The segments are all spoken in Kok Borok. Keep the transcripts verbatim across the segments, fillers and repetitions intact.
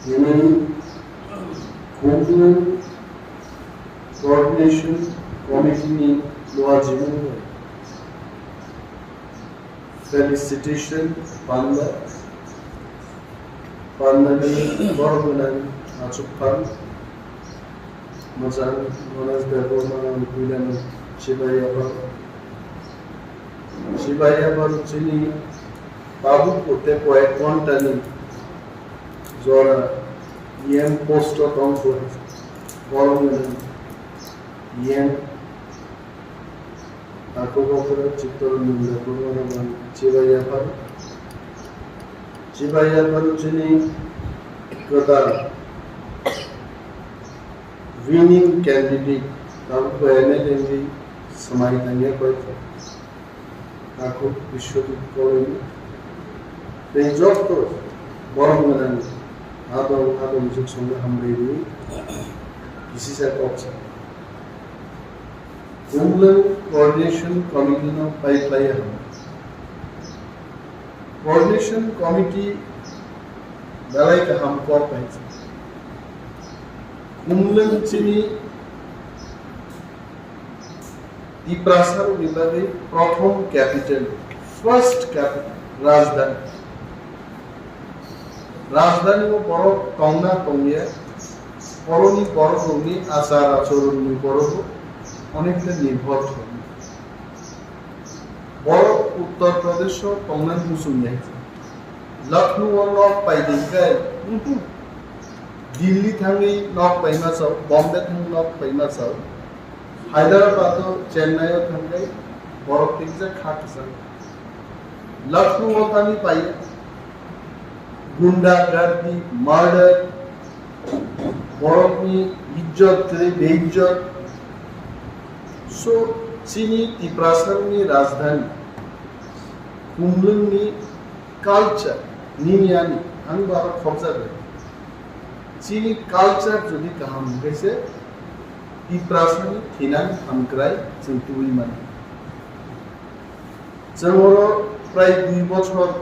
Nini Khumlwng Coordination Committee ni luajimungo felicitation panda, pandani borok gwnang achukphang. Mwchang Ganesh Debbarma ang puilano chibai yaphar. Chibai yaphar chini tabuk tei koyek ghontani jora E M post o tongkha. Borok ni E M Ako bokhorok Chittaranjan Debbarma rok ang chibai yaphar. Chibai yaphar chini kwtal winning candidate tabuk M L A ni swmai tangya koi kha. Ako Biswajit Koloi ni tei joto borok gwnang adong adong juk songno hambai rwi kisisa kok sa. Khumlwng Coordination Committee no pai khlai ya. Coordination Committee belai kaham kok bai. Khumlwng chini Tiprasa rokni bagwi prothom capital, first capital, rajdhani. Rajdhani o borok tongna tongya, borokni borok rokni achar achoronni borok onek ta nirbhor thangwi. Borok Uttar Pradesh o tongna muchungya. Lucknow o nok pai di khe, Delhi thangwi nok paima chao, Bombay thangwi nok paima chao. Hyderabad o Chennai o thangwi borok tikjak kha kwchang. Lucknow o thangwi pai gunda gardi, murder, borokni ijjot kwrwi beijjot. So, chini Tiprasani rajdhani, Khumlwngni culture, nini ani, ang bo aro khobjagwi. Chini culture jodi kaham hwnkhe se, Tiprasani thinang hamkrai chwng tubui mano. Chwng oro prai dui bochor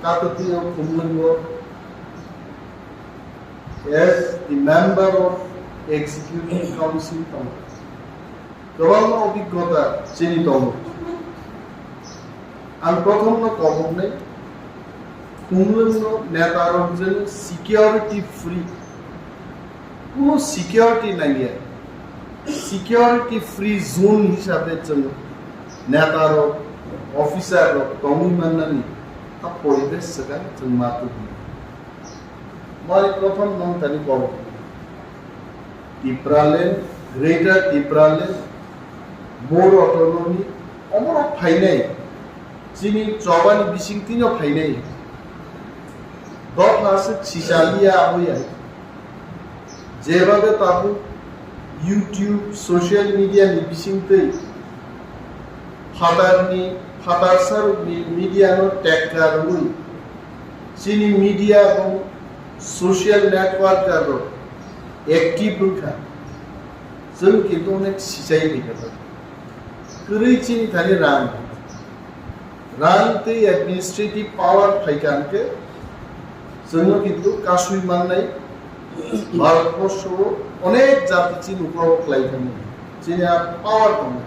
katwtwi o Khumlwngo as the member of executive council tongo. Kwbangma obiggota chini tongo. Ang prothomno koboknai, Khumlwngno netarok jeno security free, kuno security nangya, security free zone hisabe chwng netarok, officer rok tongwi mannani a poribesh swkang chwng ma tubunai. Mani prothom nong tani kok. Tipraland, Greater Tipraland, more autonomy, omorok phainai, chini chobani bisingtwino phainai. Dopha se sisaliya aboya. Jebabe tabuk YouTube, social media ni bisingtwi phatarni, phatarsarokni media no tekka rwui, chini media bo social network rok active wngkha. Chwng kintu onek sichai rikha. Kwrwi chini thani rang. Rang tei administrative power phaikha hwnkhe chwngno kintu kasui mannai. Bharatborsho onek jati chini uklogo khlai thangwi chini a power tongo.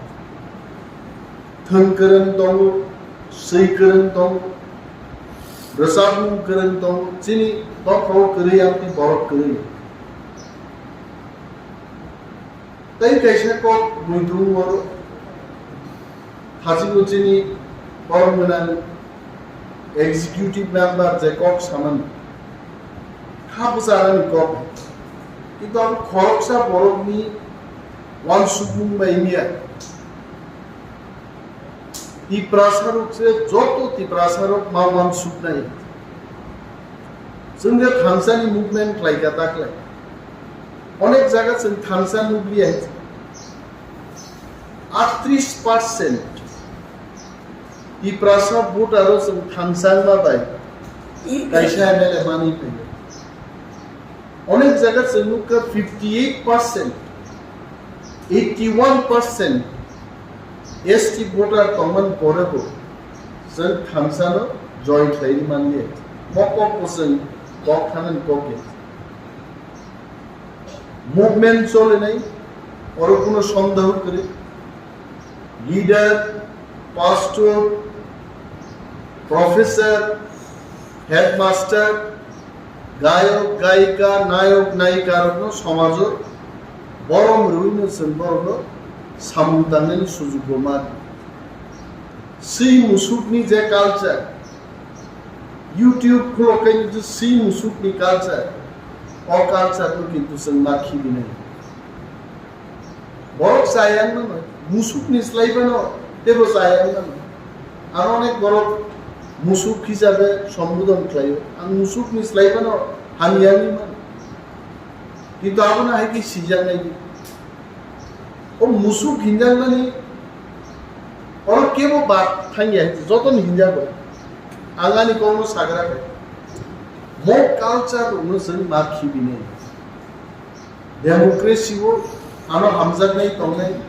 Thwng kwrwng tongo, swi kwrwng tongo, rwchapmung kwrwng tongo, chini dophao kwrwi amtwi borok kwrwi. Tei kaisa kok muitu oro thachikgo chini borok gwnang executive member je kok samani kha bwcharani kok. Kintu abo khoroksa borokni uansukmung bai wngya. Tiprasarok se joto Tiprasarok ma uansuknai. Chwng je thansani movement khlaikha taklai. Onek jaga chwng thansa nukliya. Aatris percent Tiprasa voter o chwng thansa wngma bai kaisa M L A manwi phaio. Onek jaga chwng nukha fifty eight percent, eighty one percent S T voter tongmani pore bo chwng thansano join khlaiwi manliya. Kok kok kwchwng, kok thanani kok ya. Movement cholinai, oro kuno sondeho kwrwi. Leader, pastor, professor, headmaster, gayok, gayika, nayok, nayikarokno somajo borom rwino chwng borokno samung tangnani sujuk bo mano. Swi musukni je culture, YouTube khulokhaini je swi musukni culture, o culture no kintu chwng ma khibinai. Borok chaya wngmano, musukni slai phano tebo chaya wngmano. Aro onek borok musuk hisabe sombodon khlaio, ang musukni slai phano hamya wngwi mano. Kintu abono hai khe sijaknai di. O musuk hinjakmani oro kebo bad thangya, jotono hinjago. Ang ani kokno sagra khe. Mo culture rokno chwng ma khibinai. Democracy o ano hamjaknai tongnai,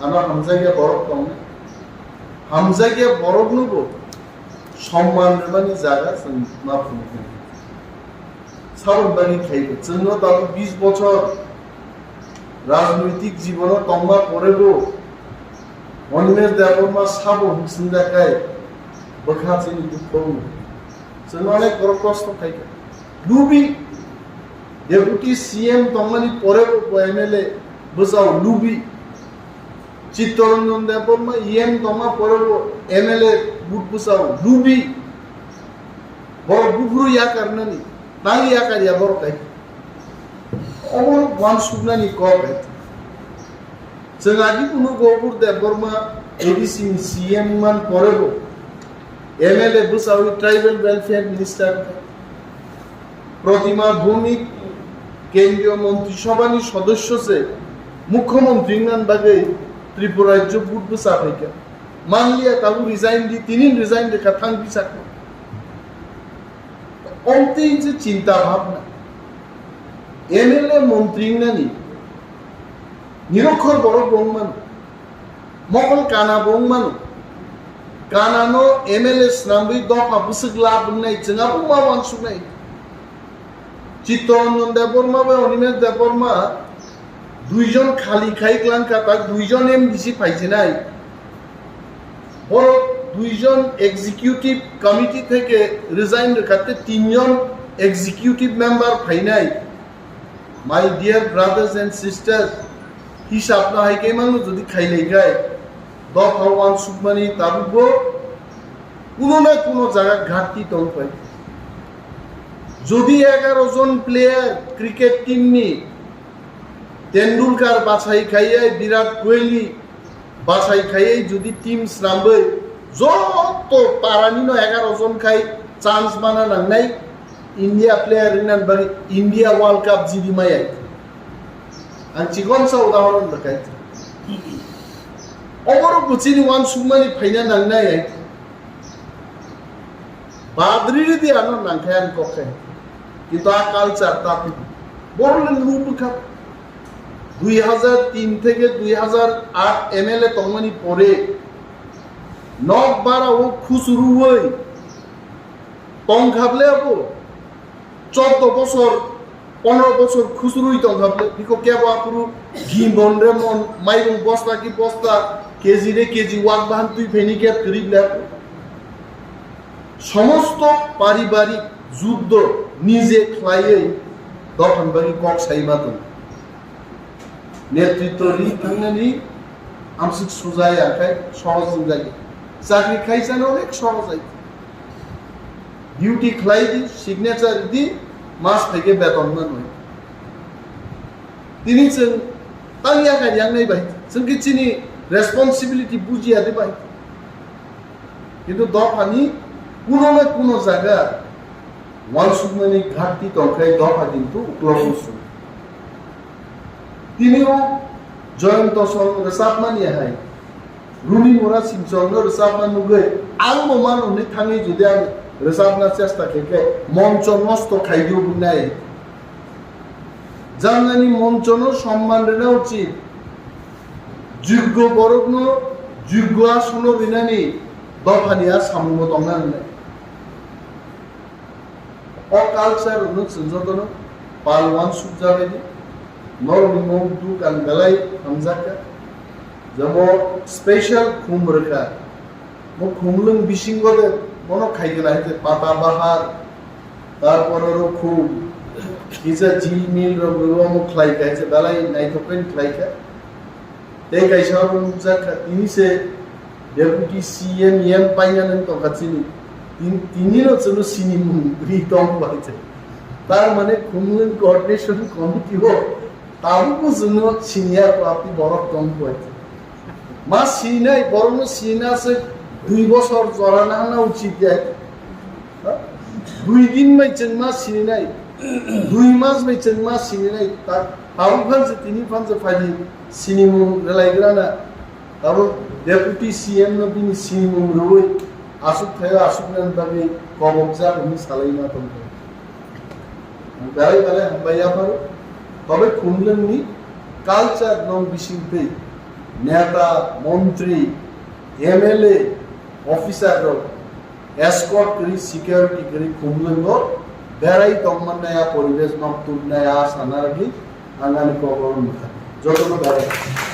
ano hamjakya borok tongnai. Hamjakya borokno bo somman rwmani jaga chwng ma phunuknai. Saboni bagwi khlaiwi chwngno tabuk bis bochor rajnoitik jibono tongma porebo Animesh Debbarma sabo hwnkhe swngjak khe bwkha chini dukho wngwi. Chwng onek borok kosto khaikha. Lubi, Deputy C M tongmani porebo bo M L A bwsao lubi. Chittaranjan Debbarma E M tongma porebo M L A but bwsao lubi. Borok buphuru yakarnani, tang yakarya borok hai. Obo wansuknani kok hai. Chwng agi phunu Gopur Debbarma A D C ni C M man porebo M L A bwsao Tribal Welfare Minister. Protima Bhowmik kendriyo montri sobhani sodosyo se mukhyamantri wngna bagwi Tripura rajyo but bwsa phaikha. Manliya tabuk resign di, tinin resign rwkha thang bisakno. Omtwi je chinta bhabna. M L A montri wngnani nirokhor borok bo wngmano. Mokol kana bo wngmano. Kana no M L A swnamwi dopha bwswk lab wngnai chwng abo ma wansuknai. Chittaranjan Debbarma bai Animesh Debbarma duijon khali khai klangkha, tak duijon M D C phaijinai. Borok duijon executive committee theke resign rwkha tei tinjon executive member phainai. My dear brothers and sisters, hisab no hai khe mangno jodi khailai khai, dopha wansukmani tabukbo kuno na kuno jaga ghati tong phai. Jodi egaro jon player cricket team ni Tendulkar bachai khaiye, Virat Kohli bachai khaiye, jodi team swnamwi joto parani no egaro jon khai chance mana nangnai, India player wngna bagwi India World Cup jidi maya. Ang chikon sa udahoron rwkha. Oborok bo chini wansukmani phaina nangnai. Badri ridi ano nangkhe ang kokhe. Kintu a culture ta phi. Borok le lubukha. Dui hazar tin theke dui hazar aat M L A tongmani pore nok bara o khusuruwoi tongkha ble abo. Chordo bosor, pondro bosor khusurwi tongkha ble, biko kebo aphuru gimon re mon, mairung bosta ki bosta, K G re K G wak bahan twi phaini khe kwrwi ble. Somosto paribarik juddo nije khlaiwi dophani bagwi kok sai ma tongo. Netritwo ri thangnani amswk suja ya khai sohoj wngjagwi. Chakri khaisano onek sohoj hai. Duty khlai di, signature di, mas phaikhe beton manwi. Tini chwng tang yakhai yangnai bai, chwng khe chini responsibility bujiya de bai. Kintu dophani kuno na kuno jaga wansukmani ghati tongkhai dopha kintu uklogo su. Tini o Joyonto song rwchapmani hai. Runi Mura Singchong no rwchapna nugwi ang bo mano hwnwi thangwi jodi ang rwchapna chesta khe khe moncho nosto khai di wngwi nai. Janani moncho no somman rwna uchit. Juggo borok no juggo asono rinani dophani a samung bo tongna rwnai. O culture no chwng jotono pal wansuk jabaidi. Norokni mok duk ang belai hamjakha. Jabo special khum rwkha. Mo khumlwng bisingo de bono khaigwna hai je pata bahar, tarpor oro khum kisa jil mil rok rwwi omo khlaikha hai je belai naithok khe khlaikha. Tei kaisa abo nukjak kha, tini se Deputy C M, M paina nang tongkha chini. Tin-, tini no chwngno sinimung ri tong bai se. Tar mane Khumlwng Coordination Committee o tabukbo chwngno siniya kwlapni borok tong bai se. Ma sinai, borokno sina se dui bosor jora na hana uchit ya. Dui din bai chwng ma sininai, dui mas bai chwng ma sininai, ta-, tabuk phan se tini phan se phaidi sinimung rwlaigrana, tabuk Deputy C M no bini sinimung rwui aswk thaio aswk nani bagwi kobokjak hwnwi salaina tongkha. Belai belai hambai yapharo, tobe Khumlwngni culture no bisingtwi neta, montri, M L A, officer rok escort kwrwi, security kwrwi Khumlwngo berai tongmannai, a poribesh no tubnai, a sana rwgwi ang ani kok oro nukha. Jotono berai.